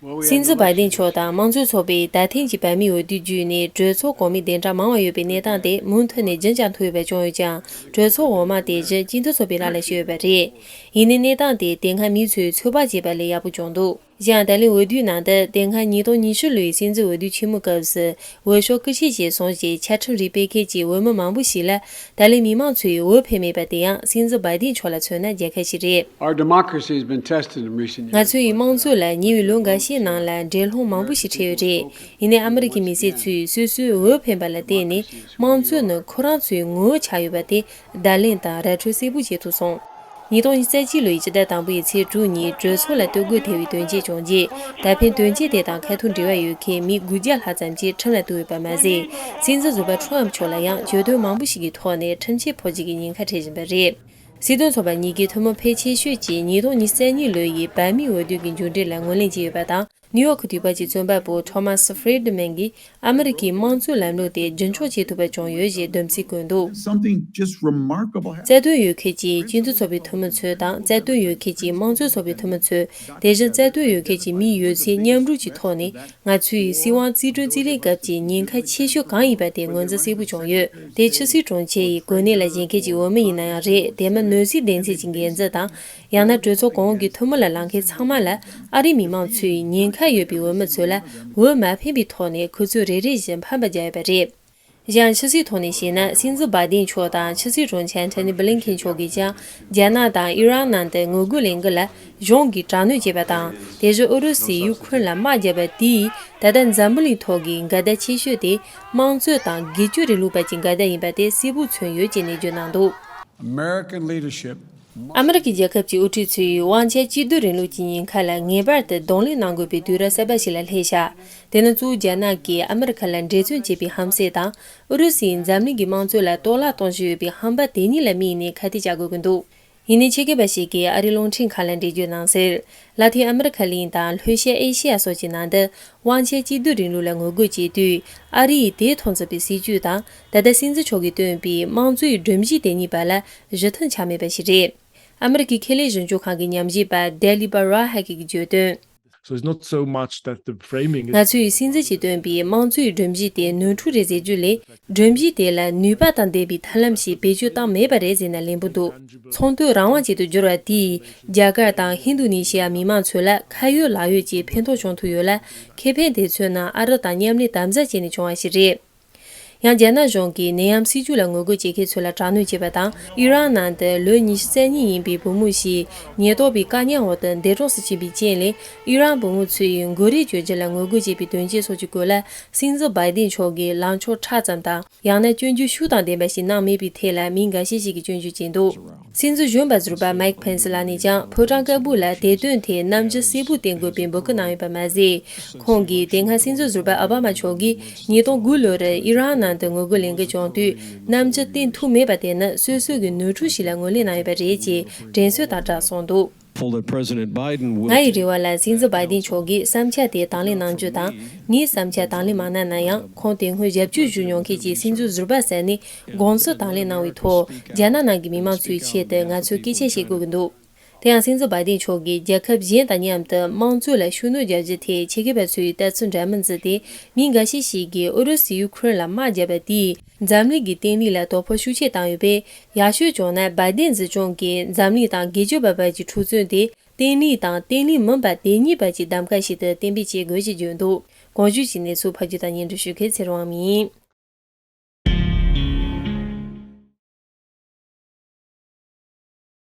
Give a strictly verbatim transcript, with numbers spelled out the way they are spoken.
སྲིད་འཛིན་བྷའི་ཏིན་མཆོག་དང་དམངས་གཙོའི་ཚོགས་པའི་ད་ཐེངས་ཀྱི་བར་མིའི་འོས་བསྡུ་བརྒྱུད་ནས་གྲོས་ཚོགས་གོང་མའི་གདན་གྲངས་མང་བ་ཡོད་པའི་གནས་སྟངས་དེ་མུ་མཐུད་ནས་རྒྱུན་བསྐྱངས་ཐུབ་ཡོད་པ་བྱུང་ཡོད་ཀྱང་། གྲོས་ཚོགས་འོག་མ་དེ་བཞིན་སྤྱི་འཐུས་ཚོགས་པའི་རག་ལས་ཤོར་ཡོད་པ་རེད། ཡིན་ནའི་གནས་སྟངས་དེ་དེ་སྔ་མི་ཚོས་ཚོད་དཔག་བྱས་པ་ལས་ཡག་པོ་བྱུང་འདུག། གཞན་ཡང་ད་ལན་འོས་བསྡུའི་ནང་དུ་དེ་སྔ་ཉིས་སྟོང་ཉི་ཤུ་ལོའི་སྲིད་འཛིན་འོས་བསྡུ་ཆེན་མོའི་སྐབས་སུ་འོས་ཤོག་ཁུ་ཤས་ཤིག་བཟུང་རྗེས་ཆ་ཁྲིམས་རིགས་སྤེལ་མཁན་གྱི་འོས་མི་མང་པོ་ཞིག་ལ་ད་ལན་མི་མང་ཚོས་འོས་འཕེན་མེད་པ་དེ་ཡང་སྲིད་འཛིན་བྷའི་ཏིན་མཆོག་ལ་མཚོན་ན་རྒྱལ་ཁ་ཞིག་རེད། Our democracy has been tested in recent years. ང་ཚོའི་དམངས་གཙོ་ལ་ཉེ་བའི་ལོ་འགའ་ཤས་ནང་ལ་འགྲན་སློང་མང་པོ་ཞིག་འཕྲད་ཡོད་རེད། ཡིན་ནའི་ཨ་མི་རི་ཀའི་མི་སེར་ཚོས་སོ་སོའི་འོས་འཕེན་པ་ལ་བརྟེན་ནས་དམངས་གཙོ་ནི་ཁོ་རང་ཚོའི་ངོ་བོ་ཆགས་ཡོད་པ་དེ་བརྡ་ལན་དང་ར་འཕྲོད་གསལ་པོ་བྱེད་ཐུབ་སོང་། ཉིས་སྟོང་ཉི་ཤུ་རྩ་གཅིག་ལོའི་ཕྱི་ཟླ་དང་པོའི་ཚེས་དྲུག་ཉིན་གྲོས་ཚོགས་ལ་གཏོར་རྒོལ་ཐེབས་པའི་དོན་རྐྱེན་བྱུང་རྗེས། ད་ཕན་དོན་རྐྱེན་དེ་དང་ཁ་ཐུག་འབྲེལ་བ་ཡོད་མཁན་མི་དགུ་བརྒྱ་ལྷག་ཙམ་གྱིས་ཁྲིམས་ལ་གཏུགས་ཡོད་པ་མ་ཟད། སྲིད་འཛིན་ཟུར་པ་ཁྲོམ་མཆོག་ལ་ཡང་གྱོད་དོན་མང་པོ་ཞིག་གི་ཐོག་ནས་ཁྲིམས་ཆད་ཕོག་རྒྱུ་གི་ཉེན་ཁ་འཕྲད་བཞིན་པ་རེད། སྲིད་དོན་ཚོགས་པ་གཉིས་ཀའི་ཐུན་མོང་ཕལ་ཆེ་ཤོས་ཀྱིས་ཉིས་སྟོང་ཉི་ཤུ་རྩ་གཉིས་ལོ་ཡི་བར་མིའི་འོས་བསྡུ་གི་མཇུག་འབྲས་ལ་ངོས་ལེན་བྱས་ཡོད་པ་དང་། ནིའུ་ཡོག་གི་དུས་བབ་ཀྱི་རྩོམ་པ་པོ་ཐོ་མཱས་ཧྥི་རེད་མན་གྱིས་ཨ་མི་རི་ཀའི་དམངས་གཙོའི་ལམ་ལུགས་དེ་རྒྱུན་འཁྱོངས་བྱེད་ཐུབ་པ་བྱུང་ཡོད་ཞེས་སྡོམ་ཚིག་བཀོད་འདུག། Something just remarkable happened. རྩ་དོན་ཡོད་མཁན་གྱིས་སྤྱི་འཐུས་ཚོགས་པའི་འཐུས་མི་ཚོས་དང་། རྩ་དོན་ཡོད་མཁན་གྱིས་དམངས་གཙོའི་ཚོགས་པའི་འཐུས་མི་ཚོས། དེ་བཞིན་རྩ་དོན་ཡོད་མཁན་གྱི་མིའི་ཡོད་ཚད་མཉམ་རུབ་ཀྱི་ཐོག་ནས་ང་ཚོས་སྲིད་དབང་རྩིས་སྤྲོད་རྩིས་ལེན་སྐབས་ཀྱི་ཉེན་ཁ་ཆེ་ཤོས་གང་ཡིན་པ་དེ་ངོས་འཛིན་གསལ་པོ་བྱུང་ཡོད། དེ་ཕྱི་སྲིད་དྲུང་ཆེ་ཡི་གོ་གནས་ལ་བཞེངས་མཁན་གྱི་འོས་མི་ཡིན་ན་ཡང་རེད། དེ་མིན་གནོད་སེལ་སྡེ་ཚན་གྱི་འགན་འཛིན་དང་། ཡང་ན་གྲོས་ཚོགས་གོང་འོག་གི་འཐུས་མི་ལ་ལངས་མཁན་ཚང་མ་ལ་ཨ་རིའི་མི་མང་ཚོས་ཉེན་ཁ་ཡོད་པའི་འོས་མི་ཚོ་ལ་འོས་མ་འཕེན་པའི་ཐོག་ནས་ཁོ་ཚོས་རེ་རེ་བཞིན་ཕམ་པ་རྒྱག་ཡོད་པ་རེད། གཞན་ཕྱི་སྲིད་ཐོག་ནས་བཤད་ན། སྲིད་འཛིན་བྷའི་ཏིན་མཆོག་དང་ཕྱི་སྲིད་དྲུང་ཆེ་ཨན་ཐོ་ནི་བྷི་ལིན་ཁེན་མཆོག་གིས་ཀྱང་རྒྱ་ནག་དང་ཨི་རན་ནང་དུ་ངོ་རྒོལ་ལས་འགུལ་ལ་གཞུང་གིས་དྲག་གནོན་བྱས་པ་དང་། དེ་བཞིན་ཨུ་རུ་སུས་ཡུ་ཁུ་རེན་ལ་དམག་བརྒྱབ་པ་དེས་ད་ལྟ་འཛམ་བུ་གླིང་ཐོག་གི་འགལ་ཟླ་ཆེ་ཤོས་དེ་དམངས་གཙོ་དང་སྒེར་གཅོད་རིང་ལུགས་བར་གྱི་འགལ་ཟླ་ཡིན་པ་དེ་གསལ་པོ་མཚོན་ཡོད་ཅེས་ནན་བརྗོད་གནང་འདུག། American leadership ཨ་མི་རི་ཀའི་རྒྱལ་ཁབ་ཀྱི་དབུ་ཁྲིད་ཚོས་དབང་ཆ་གཅིག་སྡུད་རིང་ལུགས་ཀྱི་ཉེན་ཁ་ལ་ངེས་པར་དུ་གདོང་ལེན་གནང་དགོས་པའི་དུས་རབས་གསར་པ་ཞིག་ལ་སླེབས་ཤག། དེ་ནི་གཙོ་བོ་རྒྱ་ནག་གིས་ཨ་མི་རི་ཁ་ལ་འགྲེམས་སྟོན་བྱེད་པའི་ཧམ་སེམས་དང་། ཨུ་རུ་སུས་འཛམ་གླིང་གི་དམངས་གཙོ་ལ་གཏོར་བརླག་གཏོང་བཞིན་ཡོད་པའི་ཧམ་པ་དེ་གཉིས་ལ་དམིགས་ནས་ཁ་གཏད་བཅག་དགོས་ཀྱི་འདུག། ཡིན་ནའི་ཆེད་མཁས་པ་ཞིག་གིས་ཨ་རིའི་རླུང་འཕྲིན་ཁང་ལ་འགྲེལ་བརྗོད་གནང་གསལ། ལ་ཏིན་ཨ་མི་རི་ཁ་གླིང་དང་ལྷོ་ཤར་ཨེ་ཤེ་ཡ་སོགས་ཀྱི་ནང་དུ་དབང་ཆའི་གཅིག་སྡུད་རིང་ལུགས་ལ་ངོ་རྒོལ་བྱེད་དུས། ཨ་རི་ཡིས་དེ་མཐོང་ཚུལ་བའི་སྲིད་ཇུས་དང་། ད་ལྟ་སྲིད་འཛིན་མཆོག་གིས་བཏོན་པའི་དམངས་གཙོའི་སྒྲོམ་གཞི་དེ་གཉིས་བར་ལ་གཞི་མཐུན་ཆགས་མེད་པ་ཞིག་རེད། ཨ་མི་རི་ཀའི་ཁེ་ལས་གཞུང་སྐྱོང་ཁང་གི་ཉམས་ཞིབ་པ་Dali Barawhaki གིས་བརྗོད་དོན། So it's not so much that the framing is ང་ཚོས་སྲིད་འཛིན་གྱིས་བཏོན་པའི་དམངས་གཙོའི་སྒྲོམ་གཞི་དེ་ནོར་འཁྲུལ་རེད་ཟེར་རྒྱུ་ལས། སྒྲོམ་གཞི་དེ་ལ་ནུས་པ་དང་ལྡན་པའི་ཐབས་ལམ་ཞིག་བེད་སྤྱོད་བཏང་མེད་པ་རེད་ཟེར་ན་ལན་པོ་འདུག། ཚོང་དོན་རང་དབང་ཅན་དུ་བསྒྱུར་བ་དེས་རྒྱ་གར་དང་ཧིན་རྡུ་ནི་ཤི་ཡ་མི་མང་ཚོ་ལ་ཁ་ཡོད་ལག་ཡོད་ཀྱི་ཕན་ཐོགས་བྱུང་ཐུབ་ཡོད་ལ། ཁེ་ཕན་དེ་མཚོན་ན་ཨ་རི་དང་མཉམ་ལས་དམ་ཟབ་བྱས་ནས་བྱུང་བ་ཞིག་རེད། ཡང་རྒྱ་ནག་གཞུང་གིས་ནད་ཡམས་སྲིད་ཇུས་ལ་ངོ་རྒོལ་བྱེད་མཁན་ཚོ་ལ་དྲག་གནོན་བྱས་པ་དང་། ཨི་རན་ནང་དུ་ལོ་ཉི་ཤུ་རྩ་གཉིས་ཡིན་པའི་བུ་མོ་ཞིག་ཉེན་རྟོག་པའི་བཀག་ཉར་འོག་ཏུ་འདས་གྲོངས་སུ་ཕྱིན་པའི་རྐྱེན་ལས། ཨི་རན་བུ་མོ་ཚོས་མགོ་རས་གྱོན་རྒྱུ་ལ་ངོ་རྒོལ་བྱས་པའི་དོན་རྐྱེན་སོགས་ཀྱི་སྐོར་ལ། སྲིད་འཛིན་བྷའི་ཏིན་མཆོག་གིས་ལངས་ཕྱོགས་ཁྲག་ཙམ་དང་། ཡང་ན་སྐྱོན་བརྗོད་ཤུགས་དང་ལྡན་པ་ཞིག་གནང་མེད་པའི་ཐད་ལ་མི་འགའ་ཤས་ཤིག་གིས་སྐྱོན་བརྗོད་བྱས་འདུག། སྲིད་འཛིན་གཞོན་པ་ཟུར་པ་མའིག་ཕེན་སི་ལགས་ནས་ཀྱང་ཕོ་བྲང་དཀར་པོ་ལ་དེ་དོན་ཐད་རྣམ་འགྱུར་གསལ་པོ་བསྟན་དགོས་པའི་འབོད་སྐུལ་གནང་ཡོད་པ་མ་ཟད། ཁོང་གིས་དེ་སྔ་སྲིད་འཛིན་ཟུར་པ་ཨོ་བྷ་མ་མཆོག་གིས་ཉིས་སྟོང་དགུ་ལོར་ཨི་རན་ནང་དུ་ངོ་རྒོལ་ལས་འགུལ་བྱུང་དུས། རྣམ་འགྱུར་བསྟན་ཐུབ་མེད་པ་དེ་ནི་སོ་སོ་གི་ནོར་འཁྲུལ་ཞིག་ལ་ངོས་ལེན་གནང་ཡོད་པ་རེད་ཅེས་དྲན་གསོ་དང་སྦྲགས་གསུངས་འདུག། Hopeful that President Biden will ང་ཡི་རེ་བ་ལ་སྲིད་འཛིན་བྷའི་ཏིན་མཆོག་གིས་བསམ་འཆར་དེ་དང་ལེན་གནང་རྒྱུ་དང་། ངའི་བསམ་འཆར་དང་ལེན་མ་གནང་ན་ཡང་། ཁོང་དེ་སྔོན་ཞབས་ཕྱི་ཞུ་མྱོང་མཁན་གྱི་སྲིད་འཛིན་ཟུར་པ་ཟེར་ནས་དགོངས་ཚུལ་དང་ལེན་གནང་བའི་ཐོག་རྒྱ་ནག་ནང་གི་མི་མང་ཚོའི་ཆེད་དུ་ང་ཚོས་སྐད་ཆ་བཤད་དགོས་ཀྱི་འདུག། དེ་ཡང་སྲིད་འཛིན་བྷའི་ཏིན་མཆོག་གིས་རྒྱལ་ཁབ་གཞན་དང་མཉམ་དུ་དམངས་གཙོ་ལ་ཤུགས་སྣོན་རྒྱག་རྒྱུ་དེ་ཆེད་མཁས་པ་ཚོའི་ལྟ་ཚུལ་འདྲ་མིན་བརྩིས་ཏེ། མི་འགའ་ཤས་ཤིག་གིས་ཨུ་རུ་སུས་ཡུ་ཁུ་རེན་ལ་དམག་བརྒྱབ་པ་དེས་འཛམ་གླིང་གི་བརྟན་ལྷིང་ལ་དོ་ཕོག་ཤུགས་ཆེ་བཏང་ཡོད་པས། ཡག་ཤོས་བྱུང་ན་བྷའི་ཏིན་སྲིད་སྐྱོང་གིས་འཛམ་གླིང་དང་སྒེར་གཅོད་པ་བར་གྱི་འཁྲུག་རྩོད་དེ། བརྟན་ལྷིང་དང་བརྟན་ལྷིང་མིན་པ་དེ་གཉིས་བར་གྱི་གདམ་ག་ཞིག་ཏུ་གཏན་འབེབས་བྱེད་དགོས་ཞེས་བརྗོད་འདུག། གོང་ཞུས་ཀྱི་གནས་ཚུལ་ཕབ་སྒྱུར་དང་སྙན་སྒྲོན་ཞུ་མཁན་ཚེ་རིང་དབང་མོ་ཡིན།